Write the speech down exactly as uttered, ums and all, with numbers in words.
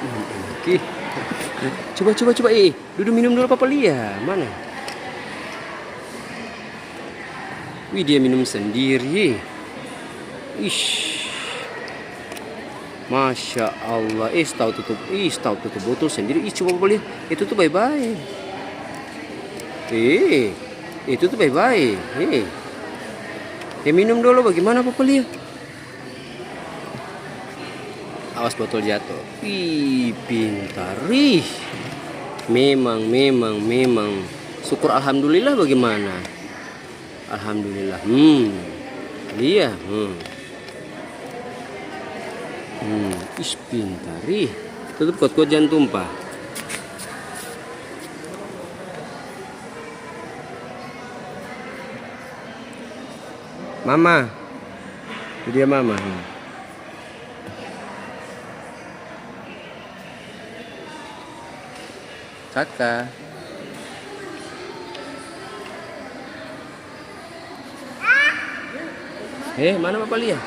Hmm, enak, ih. Coba, coba, coba, eh, dudu minum dolo, papa lia. Mana? Wih, dia minum sendiri. Ish. Masya Allah. Eh, stau tutup. Ih, stau tutup botol sendiri. Ih, coba, papa lia. Eh, tutup bae-bae. Eh, eh, tutup bae-bae. Eh. Eh, minum dolo, bagaimana, papa lia? Awas botol jatuh. Ih, pintar. Ih. Memang, memang, memang. Syukur alhamdulillah bagaimana? Alhamdulillah. Hmm. Lia. Hmm. Hmm. Ih, pintar. Ih. Tutup kuat-kuat, jangan tumpah. Mama. Itu dia mama. Hmm. Kaka. Eh, mana papa lia?